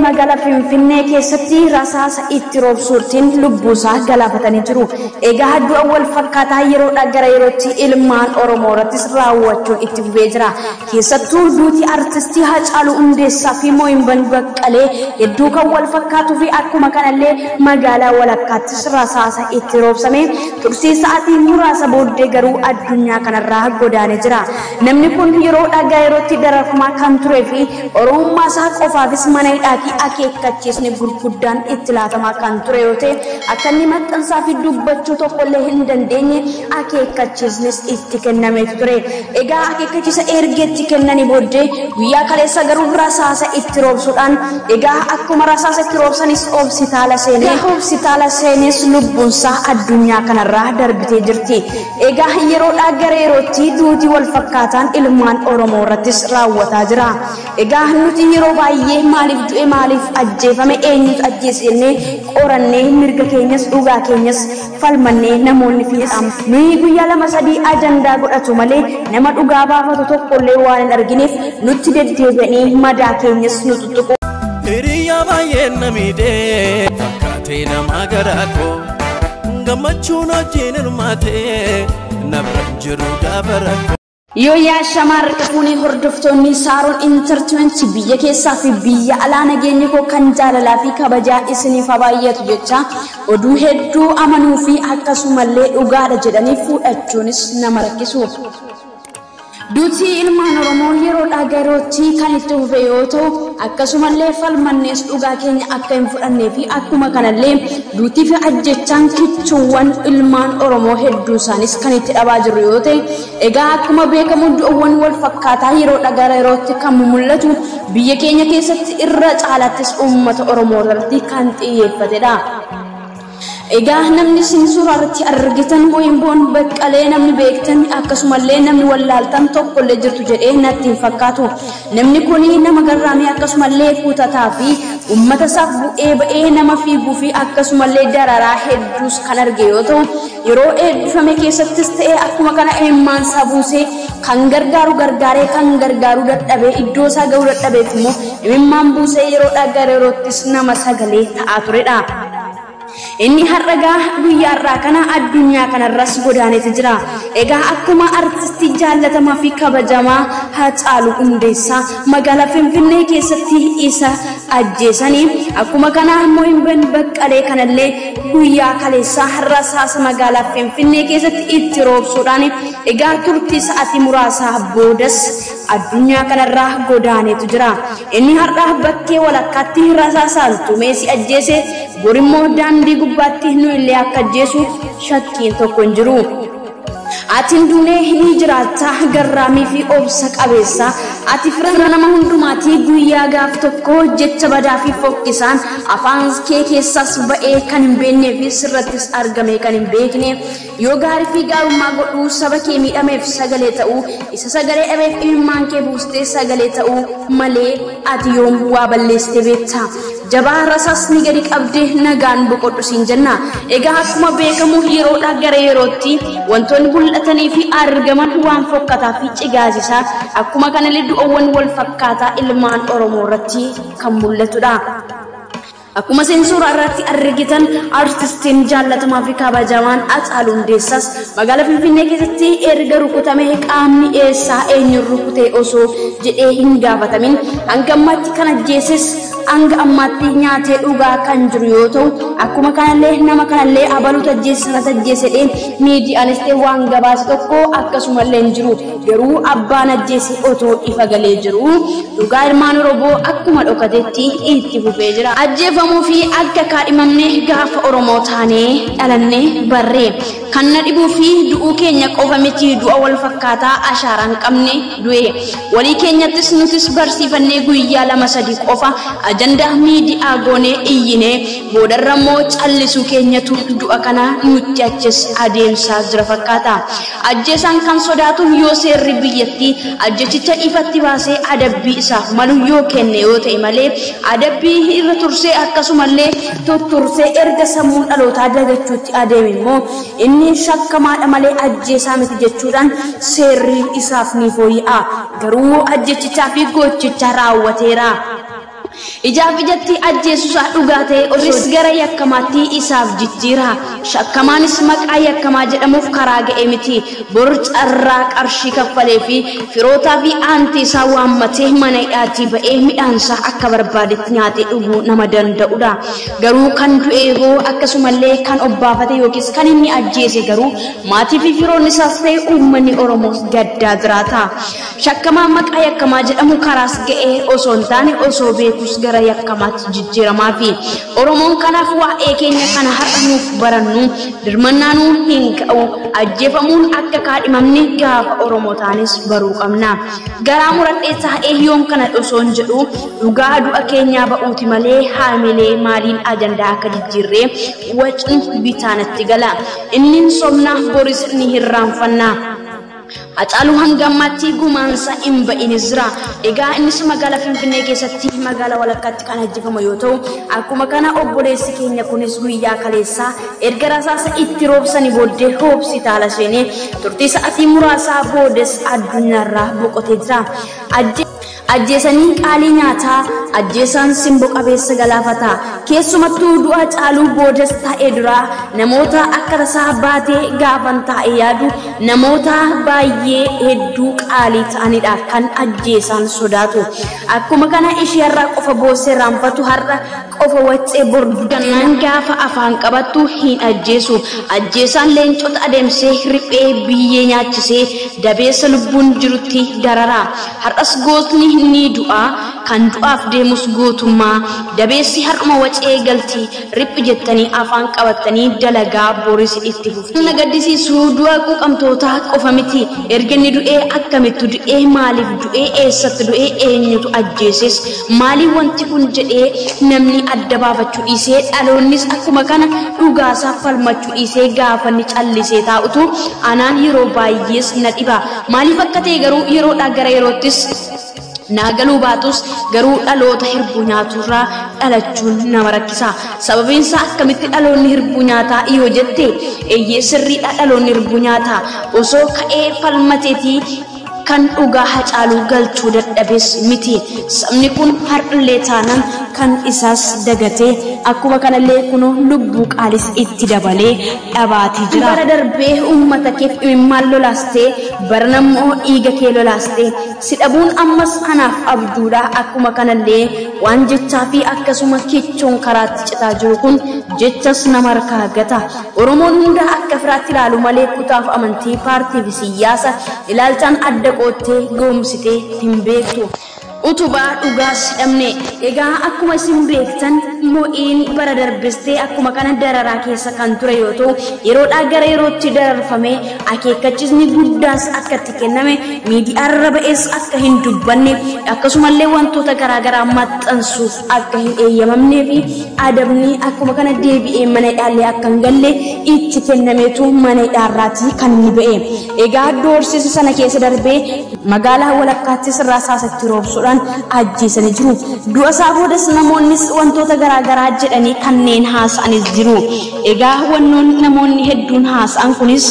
magaalaa Finfinnee keessatti rasaasa itti roobsuutiin lubbuusaa galaafatanii jiru. Egaa du'a wal fakkaataa yeroodhaa gara yerootti ilmaan Oromoo irrattis raawwachuun itti fufee jira. Keessattuu duuti artistii Haacaaluu Hundeessaa fi Mooyinban Baqqalee hedduu kan wal fakkaatuu fi akkuma kanallee magaalaa walakkaattis rasaasa itti roobsame turtii sa'aatii muraasa booddee garuu addunyaa kanarraa godaanee jira. Namni kun yeroodhaa gara yerootti dararfamaa kan turee fi Oromummaa isaa qofaafis mana hidhaatii akeekkachiisni gurguddaan itti laatamaa kan ture yoo ta'e, akka inni maxxansaa fi dubbachuu tokkollee hin dandeenye akeekkachiisnis itti kennameetu ture. Egaa akeekkachiisa erga itti kennanii booddee guyyaa kaleessa garuu rasaasa itti roobsuudhaan, egaa akkuma rasaasa itti roobsanis hospitaala seenes lubbuunsaa addunyaa kanarraa darbitee jirti. Egaa yeroodhaa gara yerootti duuti wal fakkaataan ilmaan Oromoo irrattis raawwataa jira. Egaa nuti yeroo baay'ee maaliif du'e, maaliif ajjeefame, eenyutu ajjeese jennee qorannee mirga keenyas dhugaa keenyas falmannee namoonni fiixaan nuyi guyyaa 2-3 ajandaa godhatu malee nama dhugaa baafatu tokkollee waan hin argineef nutti deddeebi'anii madaa keenyas nu tuttuqu. Hiriyaa baay'een na miidhee fakkaatee nama garaa koo gammachuun wajjin hirmaatee na bira jiru gaafa rakkoo. Yoo yaa shamarra fuunee hordoftoonni Saaroon Entertainment biyya keessaa fi biyya alaa, nageenyi koo kan jaalalaa fi kabajaa isiniif haa baay'atu jecha, oduu hedduu amanuu fi akkasumallee dhugaadha jedhanii fudhachuunis nama rakkisu. Duuti ilmaan Oromoo yeroodhaa gara yerootti kan itti fufe yoo ta'u, akkasumallee falmannees dhugaa keenya akka hin fudhannee fi akkuma kanallee duutii fi ajjechaan kichuuwwan ilmaan Oromoo hedduu isaanis kan itti dhabaa jiru yoo ta'e, egaa akkuma beekamu du'awwan wal fakkaataa yeroodhaa gara yerootti kan mul'atu biyya keenya keessatti irra caalattis uummata Oromoo irratti kan xiyyeeffatedha. Egaa namni isin suuraa irratti argitan Mooyinboon Baqqalee namni beektan akkasumallee namni wallaaltan tokkollee jirtu jedhee natti hin fakkaatu. Namni kun nama garraamii akkasumallee kutataa fi uummata isaaf bu'ee ba'ee nama fiiguu fi akkasumallee dararaa hedduus kan arge yoo ta'u, yeroo eebbifame keessattis ta'e akkuma kana imimmaan isaa buusee kan gargaaru gargaaree kan gargaaru dadhabee iddoo isaa ga'uu dadhabeef immoo imimmaan buusee yeroodhaa gara yeroottis nama sagalee ta'aa turedha. Inni har'a guyyaa har'aa kana addunyaa kanarras godaaneeti jira. Egaa akkuma artistii jaallatamaa fi kabajamaa Haacaaluu Hundeessaa magaalaa Finfinnee keessatti isa ajjeesanii, akkuma kana Mooyinban Baqqalee kanallee guyyaa kaleessaa rasaasa magaalaa Finfinnee keessatti itti roobsuudhaan, egaa turtii sa'aatii muraasaa boodas addunyaa kanarraa godaaneetu jira. Inni har'a bakkee walakkaatti rasaasaan tumee si ajjeese borimmoo daandii gubbaatti nu illee akka ajjeesu shakkiin tokko hin jiru. Ati duunee ni jiraatta, garraamii fi obsa qabeessa. Ati fira nama hundumaatii. Guyyaa gaaf tokko jecha badaa fi fokkisaan afaan kee keessaas ba'ee kan hin beeknee fi sirrattis argame kan hin beekne, yoo gaarii fi gaarummaa godhuu saba kee miidhameef sagalee ta'uu, isa sagalee dhabeef imimmaan kee buustee sagalee ta'uu malee ati yoom waa balleessitee beekta? Jabaa rasaasni gadi qabdee nagaan boqodhu siin jenna. Egaa akkuma beekamu yeroodhaa gara yerootti wantoonni mul'atanii fi argaman waan fokkataa fi cigaasisaa, akkuma kanallee du'awwan wal fakkaataa ilmaan Oromoo irratti kan mul'atudha. Akkuma isin suuraa irratti argitan artistiin jaallatamaa fi kabajamaan Haacaaluu Hundeessaas magaalaa Finfinnee keessatti erga rukutamee qaamni eessaa eenyuun rukute osoo jedhee hin gaafatamin hanga ammaatti kan ajjeeses hanga ammaatti nyaatee dhugaa kan jiru yoo ta'u, akkuma kanallee nama kanallee abaluutu ajjeese sanatti ajjeesedhee miidiyaanis ta'e waan gabaase tokko akkasumallee hin jiru. Garuu abbaan ajjeese otoo ifa galee jiru dhugaa ilmaan Oromoo akkuma dhokatetti itti fufee jira. Ajjeefamuu fi akka kaadhimamne gaafa Oromoo taanee dhalannee barree kan na dhibuu fi du'uu keenya qofa miti, du'a wal fakkaataa ashaaraa hin qabne du'e. Walii keenyattis nutis barsiifannee guyyaa 2-3 qofa ajandaa miidiyaa goonee iyyinee boodarra immoo callisuu keenyatu du'a kana nutti achis adeemsaa jira fakkaata. Ajjeesaan kan sodaatu yoo seerri biyyattii ajjechicha ifatti baasee adabbii isaaf malu yoo kenne yoo ta'e malee, adabbii irra tursee akkasumallee tuttursee erga sammuun dhalootaa dagachuutti adeeme immoo inni shakkamaadha malee ajjeesaa miti jechuudhaan seerri isaaf ni fooyya'a. Garuu ajjechichaa fi gochicha raawwateera. Ijaaf ijatti ajjeesuusaa dhugaa ta'e ofiis gara yakkamaatti isaaf jijjiira. Shakkamaanis maqaa yakkamaa jedhamuuf karaa ga'e miti. Bor carraa qarshii kaffalee fi firootaa fi aantii isaa waammatee mana hidhaatii ba'ee midhaansaa akka barbaadetti nyaatee dhuguu nama danda'udha. Garuu kan du'e hoo akkasumallee kan obbaafate yookiis kan inni ajjeese garuu maatii fi firoonni isaas ta'e uummanni Oromoos gaddaa jiraata. Shakkamaan maqaa yakkamaa jedhamu karaas ga'ee osoo hin taane osoo beekus gara yakkamaatti jijjiiramaa fi Oromoon kanaaf waa'ee keenya kana har'a nuuf barannu dirmannaanuu hin ga'u. Ajjeefamuun akka kaadhimamne gaafa Oromoo taanis baruu qabna. Garaa muradhee taa'ee yoom kana osoo hin jedhu dhugaa du'a keenyaa ba'uuti malee haamilee maaliin ajandaa akka jijjiirree wacni bitaanatti gala. Inni sobna boris ni hirraanfanna. Hacaaluu hanga ammaatti gumaansa hin ba'inis jira. Egaa innis magaalaa Finfinnee keessatti magaalaa walakkaatti kan ajjeefamu yoo ta'u, akkuma kana obboleessi keenya kunis guyyaa kaleessaa erga rasaasa itti roobsanii booddee hospitaala seenee turtii sa'aatii muraasaa boodes addunyaarraa boqotee jira. Ajjeesanii qaalii nyaataa, ajjeesaan simboo qabeessa galaafata. Keessumattuu du'a Caaluu boodas ta'ee dura namoota akka tasaa baatee gaafan taa'ee yaadu namoota baay'ee hedduu qaalii ta'anidha kan ajjeesaan sodaatu. Akkuma kana ishee har'a qofa boossee raanfatu har'a qofa waccee bordannaan gaafa afaan qabattu hin ajjeesu. Ajjeesaan leencota adeemsee riphee biyyee nyaachisee dabeessa lubbuun jirutti darara. Har'as gootni ni du'a, kan du'aaf deemus gootummaa. Dabeessi har'uma wacee galti riphi jettanii afaan qabattanii dalagaa boris itti fufti. Na gaddisiisu du'a quuqamtootaa qofa miti. Erga inni du'ee akkamittu du'ee, maaliif du'ee, eessatti du'ee, eenyutu ajjeeses, maaliif wanti kun jedhee namni adda baafachuu dhiisee dhaloonnis akkuma kana dhugaasaa falmachuu dhiisee gaafa inni callisee taa'utu anaan yeroo baay'ees na dhiba. Maaliif akka ta'e garuu yeroodhaa gara yeroottis naa galuu baatus garuu dhaloota hirbuu nyaaturraa dhalachuun nama rakkisa. Sababiin isaa akkamitti dhaloonni hirbuu nyaataa yoo jette, eeyyee sirriidha dhaloonni hirbuu nyaataa. Osoo ka'ee falmateetii kan dhugaa Hacaaluu galchuu dadhabes miti. Sabni kun har'illee taanaan kan isaas dagatee akkuma kanallee kunoo lubbuu qaalis itti dabalee dhabaatii jira. Bara darbee uummata keef imimmaan lolaastee bara immoo dhiiga kee lolaastee si dhabuun ammas anaaf abjuudha. Akkuma kanallee waan jechaa fi akkasuma kichoon karaatti citaa jiru kun jechas nama harkaa gata. Oromoon hunda akka firaatti ilaalu malee kutaaf amantii paartii fi siyaasa ilaalchaan adda qoottee goomsitee hin beektu. Utubaa dhugaas hidhamne. Egaa akkuma isin beektan mo'iin bara darbistee akkuma kana dararaa keessa kan ture yoo ta'u, yeroodhaa gara yerootti dararfame akeekkachiisni guddaas akka itti kenname miidiyaarra ba'ees akka hin dubbanne akkasumallee wantoota garaagaraa maxxansuuf akka hin eeyyamamnee fi adabni akkuma kana deebi'ee mana hidhaallee akka hin galle itti kennameetu mana hidhaarraatii kan inni ba'e. Egaa doorsisa sana keessa darbee magaalaa walakkaattis rasaasatti roobsuudhaan ajjeesanii jiru. Du'a isaa boodas namoonnis wantoota garaagaraa jedhanii kanneen haasa'anis jiru. Egaa wannoon namoonni hedduun haasa'an kunis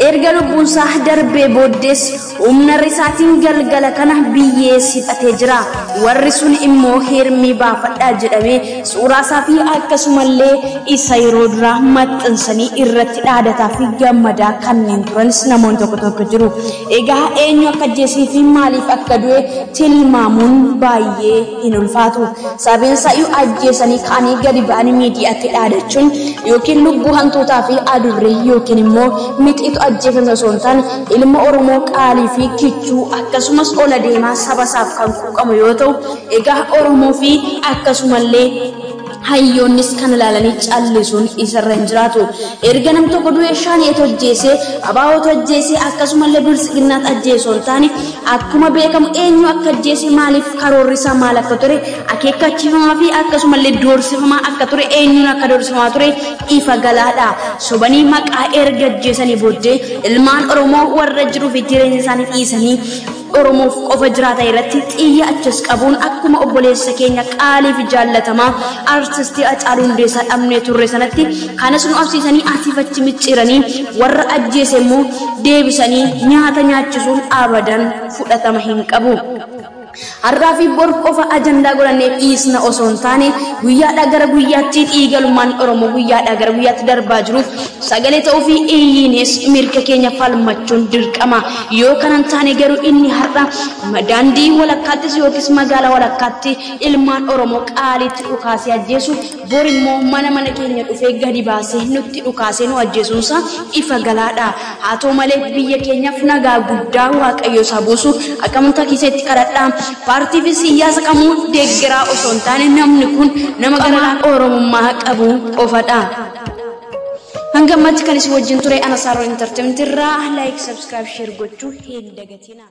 erga lubbuun isaa darbee booddees humna risaatiin galgala kana biyyee sixatee jira. Warri sun immoo heermii baafadhaa jedhamee suuraa isaa fi akkasumallee isa yeroo duraa maxxansanii irratti dhaadataa fi gammadaa kanneen turanis namoonni tokko tokko jiru. Egaa eenyu akka ajjeesee fi maaliif akka du'e tilmaamuun baay'ee hin ulfaatu. Sababiin isaa ajjeesanii ka'anii gadi ba'anii miidiyaatti dhaadachuun yookiin lubbuu hantootaa fi adurree yookiin immoo mixiitu ajjeefame osoo hin taane ilma Oromoo qaalii fi kichuu akkasumas ola deemaa saba isaaf kan quuqamu yoo ta'u, egaa Oromoo fi akkasumallee hayyoonnis kan ilaalanii callisuun isarra hin jiraatu. Erga nam tokko du'e shaneetu ajjeese, abaa'ootu ajjeese, akkasumallee bilisiginnaatu ajjeese hin taane akkuma beekamu eenyu akka ajjeese, maaliif karoorri isaa maal akka ture, akeekkachiifamaa fi akkasumallee doorsifamaa akka ture, eenyuun akka doorsifamaa ture ifa galaadha. Sobanii maqaa erga ajjeesanii booddee ilmaan Oromoo warra jiruu fi jireenya isaanii dhiisanii Oromoof qofa jiraata irratti xiyya achas qabuun akkuma obboleessa keenya qaalii fi jaallatamaa artistii Hacaaluu Hundeessaa dhabnee turre sanatti kanas nu absiisanii asiif achi micciiranii warra ajjeese immoo deebisanii nyaata nyaachisuun abadan fudhatama hin qabu. Har'aa fi bor qofa ajandaa godhannee dhiisna osoo hin taane, guyyaadhaa gara guyyaatti dhiigalummaan Oromoo guyyaadhaa gara guyyaatti darbaa jiruuf sagalee ta'uu fi iyyiinis mirga keenya falmachuun dirqama. Yoo kanan taane garuu inni har'a daandii walakkaattis yookiis magaalaa walakkaatti ilmaan Oromoo qaaliitti dhukaasee ajjeesu, bor immoo mana mana keenya dhufee gadi baasee nutti dhukaasee nu ajjeesuunsaa ifa galaadha. Haa ta'u malee biyya keenyaaf nagaa guddaa Waaqayyo isaa buusu akka amantaa keessatti kadhadhaa. Paartii fi siyaasa kamuu deeggaraa osoo hin taane, namni kun nama gara Oromummaa qabu qofadha. Hanga ammatti kan isin wajjin ture ana Saaroon Entertainment irraa. Like, subscribe, share gochuu hin dagatina.